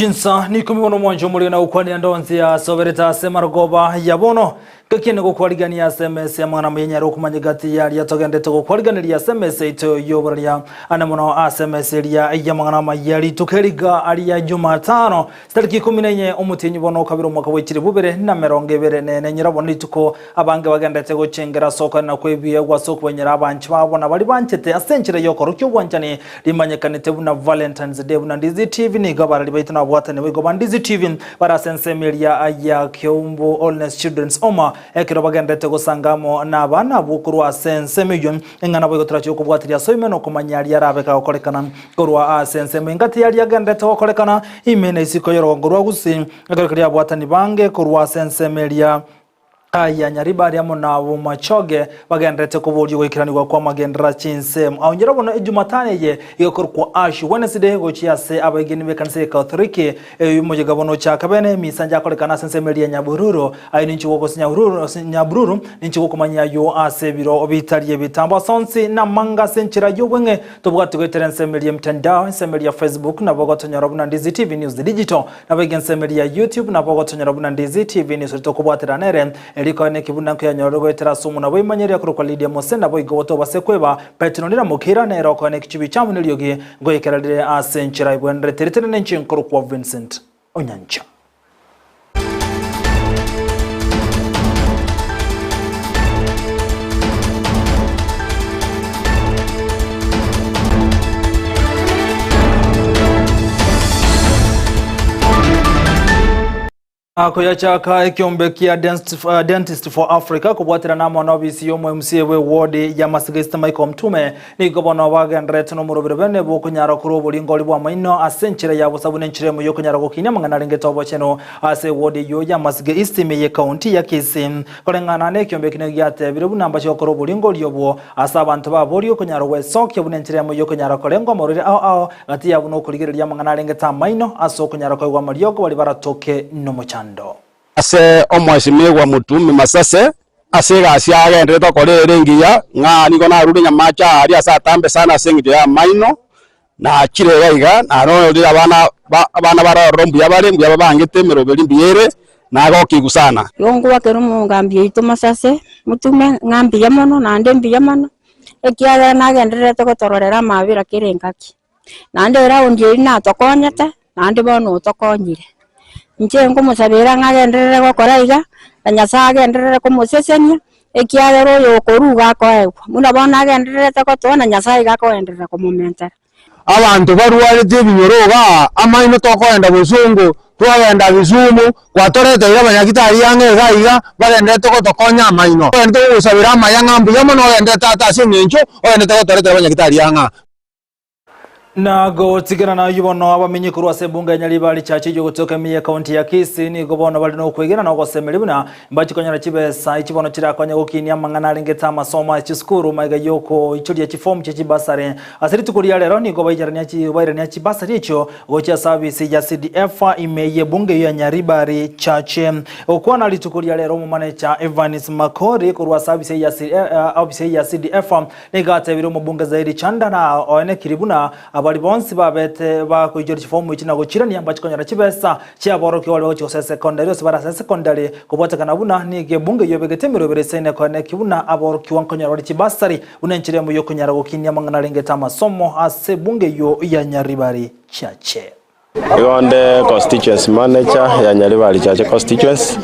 Chinsa n'ikomi bono omwancho omorero na gokwanera ndonsi asoberete ase marogoba ya bono. Ngekiene gokwarigania ase emesa y'amang'ana amaya nyare okomanya gati y'aria togendete gokwariganeria ase emesa yaito y'oboraria ane mono ase emesa eria y'amang'ana amaya rituko eriga ria Jumatano chitariki ikomi na inye omotienyi bono okabere omwaka bwa chilifu bibere na emerongo ebere na ene nyora bono rituko abange bagendete gochengera ase okoenena kw'ebiegwa ase okobainyera abanchi babo na baria banchete ase enchera y'okorokia obwanchani Rimanyekanete buna Valentine's Day buna Ndizi TV nigo abarari baito nababwatani boigo ba Ndizi TV bare ase ensemo eria ya Keumbu Allness Children's Home ekero bagenderete gosanga amo nabana abwo korwa ase ensemo eyio eng'ana boigo torache gokobwatiria ase oime nokomanya aria arabe kagokorekana korwa ase ensemo engati yaria agenderete gokorekana ime na isiko y'orogongo rwa Gusii ekero keria abwatani bange korwa ase ensemo eria Aya Nyaribari amo na Bomachoge bagendererete koboria ogoikeranigwa kw'amagenderero chinsemo. Aonchera bono Ejumatano eye igekorokwa Ash Wednesday gochia ase abaegeni b'ekanisa ya Katholiki. Eyo omoyega bono ochaka bene emisa njakorekana ase ensemo eria ya Nyabururu. Aye ninche gogose Nyahururu Nyabururu ninche gokomanyia ayio ase ebiro bitari ebitambo ase onsi namanga ase enchera y'obweng'e tobwati goetera ensemo eria emtandao ensemo eria Facebook nabo gotonyora buna Ndizi TV News Digital Naboigo ensemo eria ya YouTube nabo ogotonyora buna Ndizi TV News tokobwatera nere, erikoe neki buna nkoyanyorire goetera ase omwana bw'eimanyeri akorokwa Lydia Mose naboigo gotobase kweba Petronila Mokira nere okoe neki chibicha amo neriogi ngoikera rire ase enchera ebwenerete ritenene inche nkorokwa Vincent Onyancha. Akoyachaka ekiombe kia Dentist for Africa kobwaterana amo na obisi y'omo MCA bwe ward ya Masiga East Michael Mtume nigo bono bagendererete nomorobero bene bwokonyara korwa oboringori bw'amaino ase enchera ya bosa buna enchera emo yokonyara gokinia amang'ana arengete obochenu ase eward eyio ya Masiga East ime ye county ya Kisii. Koreng'ana nekiombe eki nigo giatebire buna mbache gokora oboringori obwo ase abanto baborie okonyara gwesokia buna enchera emo yokonyara korengwa amarwaire ao ao Gati yabo nokorigereria amang'ana arengete amaino, ase okonyara koigwa amariogo baria baratoke nomochando. Ase omwesimigwa Mutumi Masase, ase egasi agenderete gokora ere engiya, ng'a nigo narure nyamache aaria ase atambe sana ase engencho y'amaino, nachire iga iga, narorire abana ba abana bare ororo mbuya bare, mbuya babangete emeroberi mbuya ere, nagokigwa sana. Igo ngwakera omogambi oito Masase, Mutume, ng'a mbuya mono naende mbuya mono. Ekiagera nagendererete gotororera amaabera kera engaki, naende eraundi eria natokonyete, naende bono otokonyire. Inche nkomosabera ng'a agenderere gokora iga, na Nyasae agenderere komosesenia, ekiagera oyo okorwa iga akoegwa. Buna bono agendererete gotoa na Nyasae iga akogenderera komomentera. Abanto barwarete ebinyoro igaa, amaino tokoenda bosongo, twagenda Kisumu, kwatoreteire abanyagitari ang'e iga iga, bagenderete gotokonya amaino. Togenderete kogosabera amaya ng'a mbuya mono ogende tata ase eng'encho ogenderete gotoretera abanyagitari ang'e aa. Na gotigana nayio bono abamenyi korwa ase ebunga ya Nyaribari Church eyio gotoka ime y'ecounty ya Kisii nigo bono bare nokwegena na ogosemeria buna Mbachi konyora chibesa echi bono chirakonye gokinia amang'ana arengete amasomo ase chisukuru magega y'okoichoria chifomu chie chibasari. Ase rituko ria rero nigo baicherania bairania chibasari echio gochia ase abisi ya CDF ime y'ebunge eyio ya Nyaribari Chache. Gokwana rituko ria rero omomanecha Evans Makori korwa ase abisi ya ofisi ya CDF nigo atebire omobunge Zaidi Chanda na oenekiri buna abari bonsi babete bakoichoria chifomu echi na gochirania mbachi konyora chibesa Chiaborokigwa baria bagochia gose esekondari gose bare ase esekondari, kobwatekana buna nigo ebunge eyio ebegete emeroberi esaine koeneki buna aborokigwa nkonyora bare chibasari buna enchera emo yokonyara gokinia amang'ana arengete amasomo ase ebunge eyio ya Nyaribari Chache. Igo onde constituency manager ya Nyaribari Chache constituency,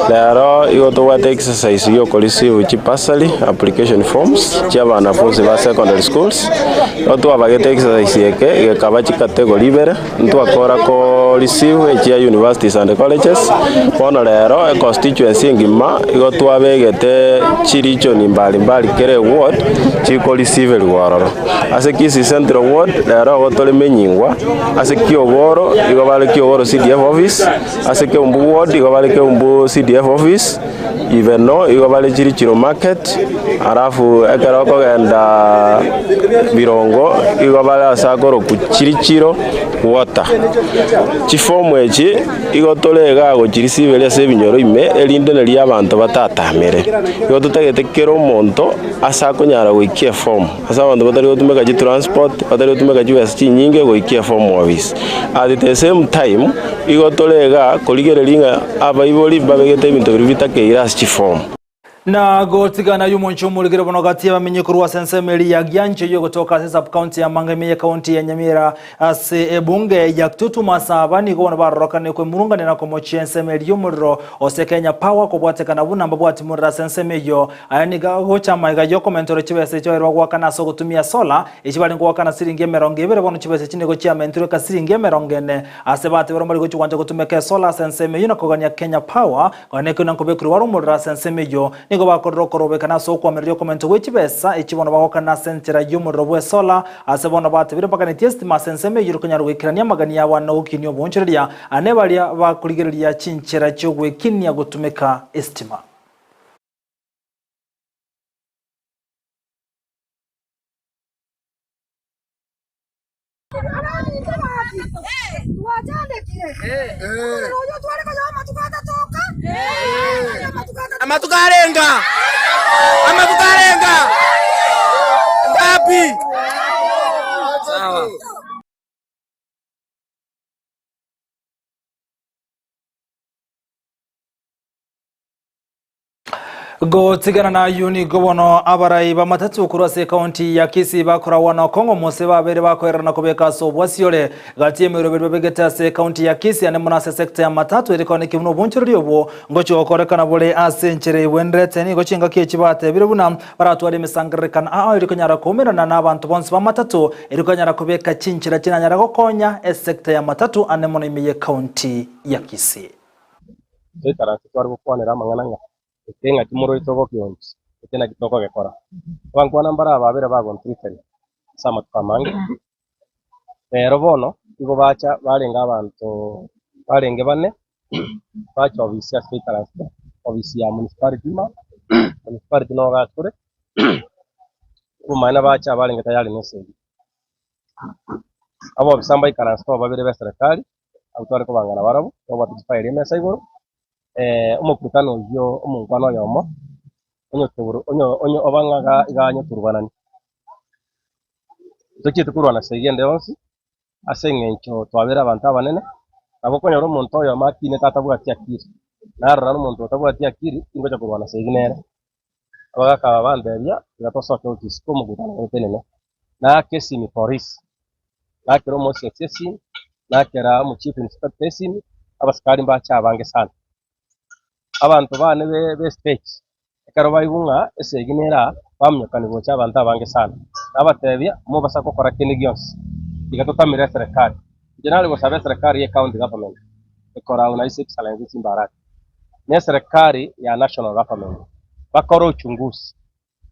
rero igo tobwate exercise ya okoreceive chibursary application forms chia abanafunzi ba secondary schools, igo twabagete exercise eke egekaba chicategory ibere. Ntwakora ko receive echia universities and colleges, bono rero econstituency engima igo twabegete chiregion mbali mbali kera eward chikoreceiverigwa ororo. Ase Kisii Central ward rero igo tore Menyingwa, ase Kiogoro igo bare Kiogoro CDF office, ase Keumbu ward igo bare Keumbu CDF office. Ibeno igo bare Chirichiro Market, alafu ekero okogenda Birongo igo bare ase akorokwa Chirichiro Water. Chifomu echi igo tore igaa gochirisiberia ase ebinyoro ime erinde nario abanto batatamere. Igo totagete kera omonto ase akonyara goikia efomu, ase abanto batari gotumeka chitransport, batari gotumeka chibesa chinyinge goikia efomu ofisi. At the same time, igo tore igaa korigereria ng'a abaibori mbabegete ebinto biria bitakeire ase chifomu. Na gotigana y'omonche omorigere bono gati y'abamenyi korwa ase ensemo eria ya Giancho eyio egotoka ase sub-county ya Manga ime y'ecounty ya Nyamira ase ebunge ya Kitutu Masaba nigo bono barorokane kwemurungania na komochia ensemo eria y'omorero ose Kenya Power kobwatekana buna mbabwati morero ase ensemo eyio. Aya nigo agocha amaiga y'okomentorwa chibesa echio bairwe goakana ase ogotumia solar echi barenge goakana siringi emerongo ebere bono chibesa echi nigo chiamentirwe eka siringi emerongo ene ase bateberwe mbari gochia gwancha gotumeka esolar ase ensemo eyio na kogania Kenya Power Nonya nekio nankobekirwe bare omorero ase ensemo eyio, nigo bakorire okorobekana ase okoamereria okomento gwe chibesa echi bono bagokana ase enchera y'omorero bw'esola, ase bono batebire mbaganetie esitima ase ensemo eyio rikonyara goikerania amagani abo ane ogokinia oboonchoreria, ane baria bakorigereria chinchera chi'ogwekinia gotumeka esitima. Amatuko arenga? Amatuko arenga? Ngapi? Sawa. Gotigana nayio nigo bono abarai b'amatatu korwa ase ekaunti ya Kisii bakoragwa na Okong'o Mose babere bakoererana kobeka ase obwasiore gati y'emeroberi babegete ase ekaunti ya Kisii ande mono ase sector ya matatu ere koaneki buna obonchoreri obwo ngochia gokorekana bore ase enchera ebwenerete. Nigo chingaki echi batebire buna baratware emesangererekano ao eri konyara koumerana na abanto bonsi b'amatatu eri konyara kobeka chinchera chinanyare gokonya esector ya matatu ande mono ime y'ekaunti ya Kisii. Toikaranse tware gokwanera amang'ana ng'a eke ng'aki moroche ogokionsi, eke naki tokogekora. Abankwana mbare ababere bagontrifen ase amatuko amange, rero bono nigo bacha barenge abanto barenge bane, bacha ofisi ase toikaransete, ofisi ya municipality ime, municipality nogo tore, obomaene bacha barenge tayari na esegi. Abobisa mbaikaransete oo babere b'eserekari, abwo tware kobangana barabwo, tobwate chifairi emesa igoro, omokutano oyio omonkwana oyomo, onyotoro onyo onyo oba ng'a iga iga anyoturubanani. Tochieti korwana esegi ende yonsi, ase eng'encho twabere abanto abanene, nabo okonyora omonto oyomo akinete atabwati akiri, narora nomonto otabwati akiri, tingocha korwana esegi nere. Abagaka aba bantebia, Tiga tosoke gochia isiko omokutano oyo otenene. Naaka esimi polisi, nakera omosesi esimi, nakera omochief inspector esimi, abasikari mbache abange sana. Abanto bane be be stage, ekero baigwa ng'a esegi nere aa, baminyokani gocha abanto abange sana. Nabatebia, mobasa gokora kende gionsi, tiga totamere eserekari. Inche nare gosaba eserekari ye county government, ekoragwa na His Excellency Simba Arati, na eserekari ya national government, bakore uchunguzi.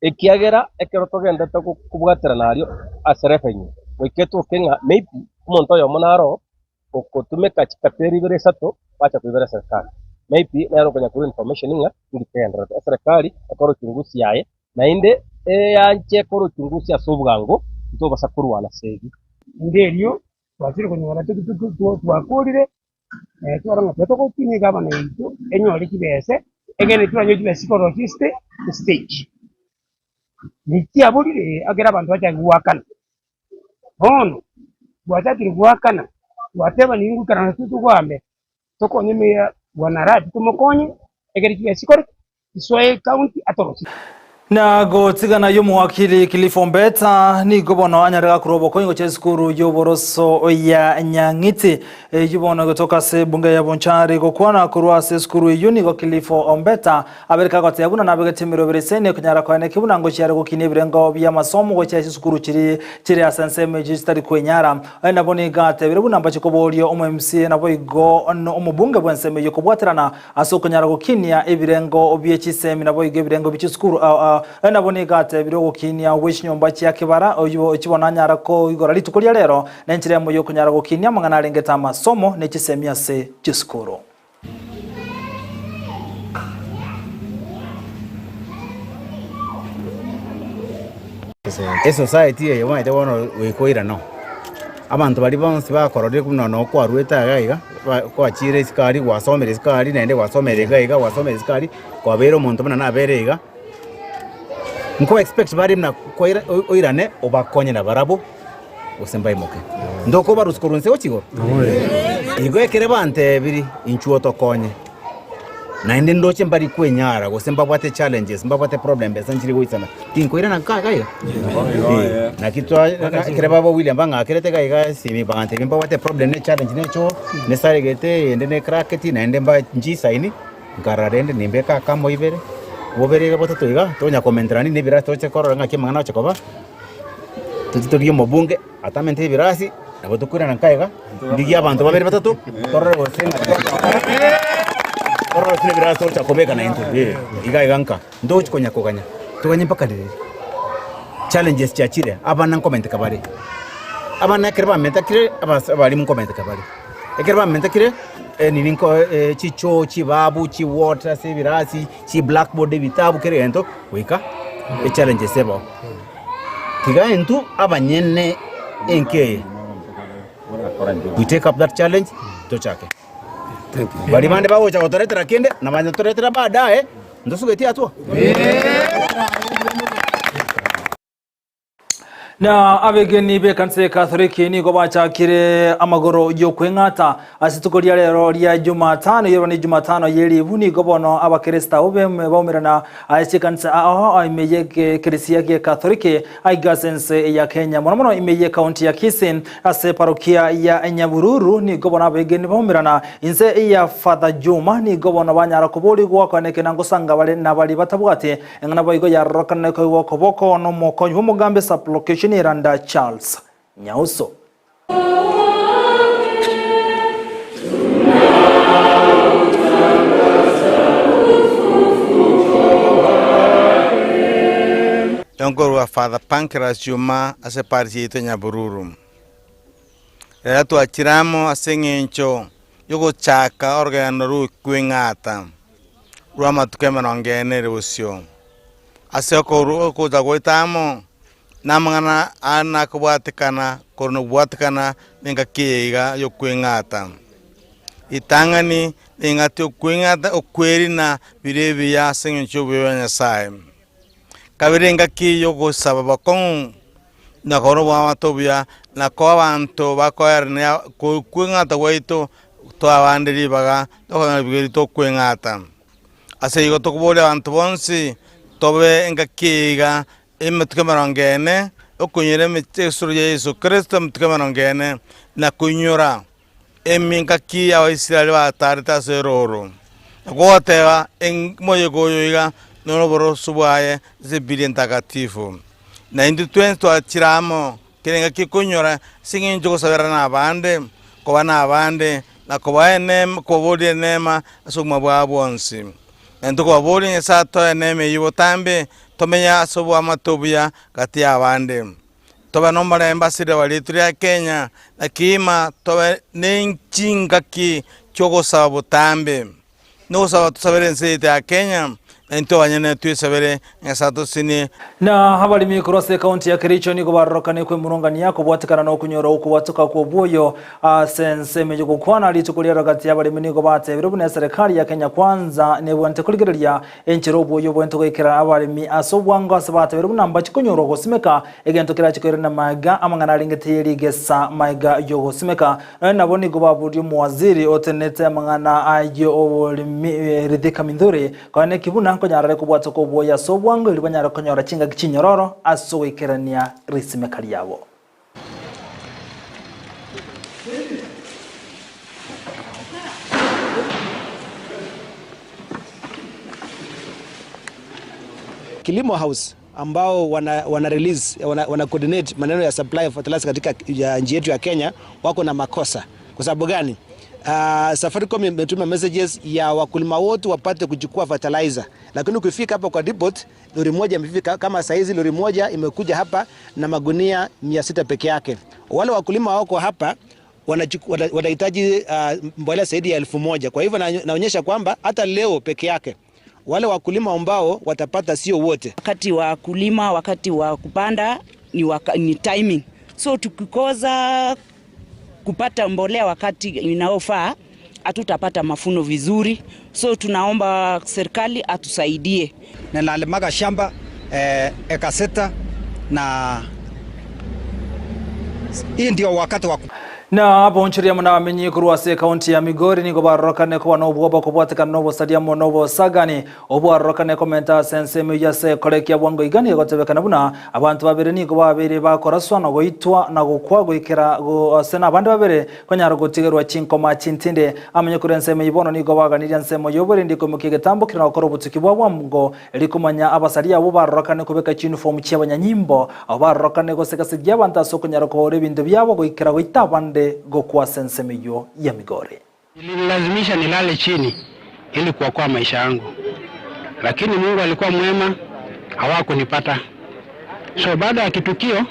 Ekiagera ekero togenderete kobwaterana aria ase revenue, goika etoke ng'a maybe omonto oyomo naro ogotumeka chikateri ibere isato bacha koibera eserekari. Maybe nere okonya korwa information ng'a inki kegendererete. Eserekari ekore uchunguzi yaye, naende eanche ekore uchunguzi ase obwango, ntobasa korwana segi. Rinde erio twachire konyora twakorire, twarora ng'a tiga togotinia egavana yaito enyore chibese, egere toranyore chibesa chikorosia estage. Chiaborire ekero abanto bachake goakana, bono twachakire goakana, twateba nigo ngoikarana togoambe tokonye meya bwana Arati tomokonye egere chibesa chikore ki? Chisoe ecounty atorosie. Na gotigana y'omowakili Cliff Ombeta nigo bono anyare gakorwa obokonyi gochia esukuru y'oboroso ya Nyang'iti eyio bono egotoka ase ebunge ya Bonchari. Gokwana korwa ase esukuru eyio nigo Cliff Ombeta abere kagoteba buna nabegete emeroberi ase nekonyara koeneki buna ngochia are gokinia ebirengo bi'amasomo gochia ase chisukuru chiri chire ase ensemo echio chitari kwenyara. Aye nabo nigo atebire buna mbache koboria omo MCA naboigo omobunge bw'ensemo eyio kobwaterana Ase okonyara gokinia ebirengo bie chisemi naboigo ebirengo bie chisukuru ao ao. Aye nabo nigo atebire ogokinia gwe chinyomba chia kebara oyio chibono anyara koigora rituko ria rero nenchera emo yokonyara gokinia amang'ana arengete amasomo ne chisemi ase chisukuru. Esociety eye omanyete bono goika oirane oo. Abanto baria bonsi bakororire buna noo kwarwete iga iga, ba kwachire isiko aria gwasomire isiko aria naende gwasomera iga iga gwasomera isiko aria, kwabeire omonto buna nabere iga, nko expect bare buna kwaira oirane obakonye nabarabwo gose mbaimoke. Ntokobarusia korwa inse gochia igoro? Igo ekere bantebiri inchuo otokonye, naende ndoche mbari kwenyara gose mbabwate challenges, mbabwate problem besa nchiri goisana, tinkoirana nka iga iga? Eh, naki twa ekere baba William bang'akerete iga iga esimi bagantebia mbabwate problem ne challenge ne echoo, nesaregete eyende ne cracked naende mba nchisaini, nkarora rende nimbeke akamo ibere, bobere iga botato iga, tonya komenterani na ebirasi toche korora ng'aki amang'ana agocha koba. Toche torigie omobunge atamente ebirasi, nabo tokoirana nka iga, ndigie abanto babere batato, torore gose ng'a torore gose nebirasi togocha kobeka naintwe eh, iga iga nka, ntogochi konya koganya, toganye mpaka ririri. Challenges chiachire, abana nkomenteka bare, abana ekero bamentekire abas abalimu nkomenteka bare, ekero bamentekire enini nko chichoo, chibabu, chiwater ase ebirasi, chiblackboard, ebitabu, kera egento, goika echallenges ebao. Tiga intwe abanyene enka eye we take up that challenge tochake. Baria bande bagocha gotoretera kende na banyatoretera baadaye ntosugeti atwo. Na abegeni b'ekanisa ya Katholiki nigo bachakire amagoro y'okweng'ata ase rituko ria rero ria Jumatano, eyio ni Jumatano ye ribu, nigo bono abakeresito abwo baumerana ase chikanisa ao ime y'ekeresia gie Katholiki aiga ase ense ya Kenya, mono mono ime y'ekaunti ya Kisii ase parokia ya Nyabururu. Nigo bono abegeni baumerana inse ya Father Juma, nigo bono banyara koborigwa koenekena ngosanga bare nabari batabwati Eng'ana boigo yarorokana ekoigwa okoboko nomokonyi bw'omogambi Sub-location Eranda Charles Nyauso. Nkorwa Father Pancras Juma ase parish yaito ya Nyabururu. Rero twachire amo ase eng'encho y'ogochaka orogendo rw'okweng'ata rw'amatuko emerongo ene ere bosio. Ase okocha gwaito amo, namang'ana aya nakobwatekana korwa nokobwatekana nengaki eye iga y'okweng'ata. Ritang'ani neng'ati okweng'ata okwerina biria ebiya ase eng'encho y'obuya bwa Nyasaye. Kabere engaki y'ogosaba bokong'u na korwa obwamate obuya, na koa abanto bakoerania kweng'ata gwaito, toe abande ribaga tokonyora ebibe ebi tokweng'ata. Ase igo tokoboria abanto bonsi, tobe engaki eye iga, ematuko emerongo ene, okonyora egesuro gia Yeso Kristo ematuko emerongo ene, na koinyora Emingaki y'Abaisraeli bataarete ase erooro, na goteba, Omoyega oyo iga noro oboroso bwaye ase Ebibilia Entakatifu. Na intwe twensi twachire amo kera engaki konyora ase eng'encho y'ogosaberana nabande, koba nabande, na kobaa enema, kobaboria enema ase obogima bwabo bwonsi. Na intwe kobaboria Nyasae atoe enema eyio botambe, tomenye ase oboamate obuya gati y'abande. Tobe nomorembe ase riroba riaito ria Kenya, na kiima tobe ne chingaki chi'ogosaba botambe, na ogosaba tosabere ense yaito ya Kenya, na intwe abanyene twesabere Nyasae atosesenie. Na abaremi korwa ase ekaunti ya Kericho nigo barorokane kwemurungania kobwatekana nokonyora okobwatoka kw'obwoyo ase ense ime y'ogokwana rituko riaro gati y'abaremi nigo batebire buna eserekari ya Kenya Kwanza nebwenerete korigereria Enchera oboyio bw'ento goikera abaremi ase obwango ase bateberwe buna mbache konyorwa gosimeka egento kerache koirana magega amang'ana arengete ye rigesa magega y'ogosimeka. Nonya nabo nigo baboria omowaziri otenenete amang'ana ay'oboremi Ridhika Mindhuri konya neki buna nkonyarare kobwatoka oboyio ase obwango erio banyare konyora chingaki chinyororo ase ogoikerania risimeka riabo. Kilimo House ambao wana, wana release, wana, wana coordinate maneno ya supply of fertilizer katika ya nchi yetu ya Kenya wako na makosa. Kwa sababu gani? Safaricom imetuma messages ya wakulima wote wapate kuchukua fertilizer, lakini ukifika hapa kwa depot lori moja imefika kama saizi, lori moja imekuja hapa na magunia 600 peke yake. Wale wakulima wako hapa wanahitaji mbolea zaidi ya 1000. Kwa hivyo naonyesha kwamba hata leo peke yake Wale wakulima ambao watapata sio wote. Wakati wa kulima, wakati wa kupanda ni, waka, ni timing. So tukikosa kupata mbolea wakati inaofaa hatutapata mafuno vizuri, so tunaomba serikali atusaidie. Ninalimaga shamba eh, eka sita na hii ndio wakati wa Na aboncheria muna bamenyi korwa ase ekaunti ya Migori nigo barorokane koba na obwoba kobwatekana na obosaria amo na obosagani obwarorokane komenta ase ensemo eyio ase ekore kia bwango iga nigo egotebekana buna abanto babere nigo babeire bakoraswa na goitwa na gokwa goikera go ase na abande babere konyara gotigerwa chinkoma chintinde amenye korwa ensemo eyio bono nigo baganirie ensemo y'oborendi koimokia egetambo kere na gokora obotuki bwa bwango Erio komanya abasaria abwo barorokane kobeka chiyunifomu chi'abanyanyimbo, abwo barorokane gosegasigia abanto ase okonyara kobaura ebinto biabo goikera goita abande gokwa ase ensemo eyio ya Migori. Ilinilazimisha nilale chini ili kuokoa maisha yangu, lakini Mungu alikuwa mwema, hawakunipata. So baada ya kitukio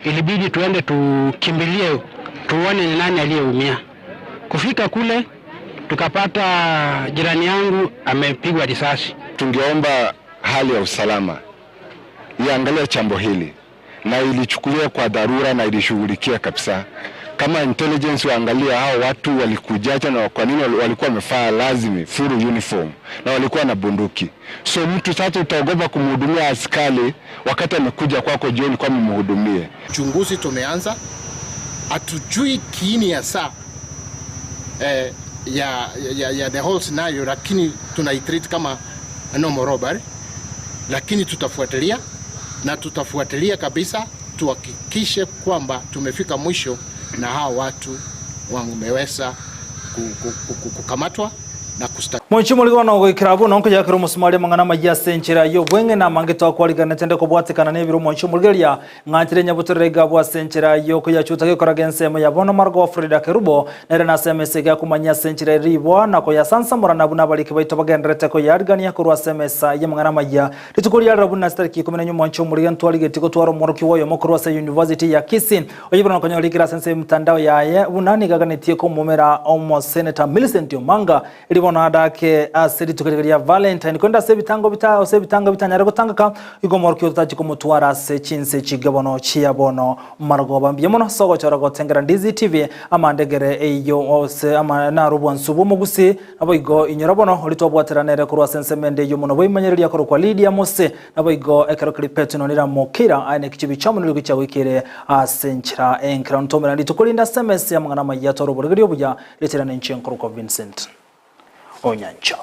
ilibidi tuende tukimbilie tuone ni nani aliyeumia. Kufika kule tukapata jirani yangu amepigwa risasi. Tungeomba hali ya usalama iangalie jambo hili na ilichukulia kwa dharura na ilishughulikia kabisa. Kama intelligence waangalie hao watu walikujaje na kwa nini walikuwa wamefaa lazimi full uniform na walikuwa na bunduki. So mtu sasa utaogopa kumhudumia askari wakati amekuja kwako jioni kwamba umhudumie. Uchunguzi tumeanza, hatujui kiini ya saa eh, ya, ya, ya the whole scenario, lakini tunaitreat kama normal robbery, lakini tutafuatilia na tutafuatilia kabisa tuhakikishe kwamba tumefika mwisho na hao watu wameweza kukamatwa na kusta Mochie morige bono goikera abwo nonkoyakera omosumari amang'ana amayia ase enchera y'obweng'e na amange twakwariganete nde kobwatekana nebiro omonche omorigereria ng'anchire nyabutorere iga abwo ase enchera y'okoyachuta gekoraga ensemo ya bono Margo wa Frida Kerubo nere nase emesa iga akomanyia ase enchera ere riboa na koyasansamora na buna abariki baito bagendererete koyarigania korwa ase emesa y'amang'ana amayia Rituko riarero buna chitariki ikomi na nyuma omonche omorigereria ntwarigetie gotwara omworokigwa oyomo korwa ase University ya Kisii Oyio konyora rikire ase ense y'emitandao yaye buna nigo aganetie komomera omoseneta Millicent Omanga erio bono adake ase rituko riria ria Valentine korende ase ebitango bita ase ebitango bitanyare gotangeka igo omorokia otachi komotwara ase chinse chinke bono chia bono marogoba. Mbuya mono ase ogochora gotengera Ndizi TV amandegere eyio ase ama naro obwansu bw'omogusi Naboigo inyora bono oria twabwaterana nere korwa ase ensemo ende eyio mono bw'eimanyereria akorokwa Lidia Mose, naboigo ekero keria Petro niramokeira aye nekichibi chi'omonene gochia goikere ase enchera enkera. Ntomerane rituko rinde ase emesa y'amang'ana amayia atware oboregeria obuya, riacherane inche nkorokwa Vincent Onyancha.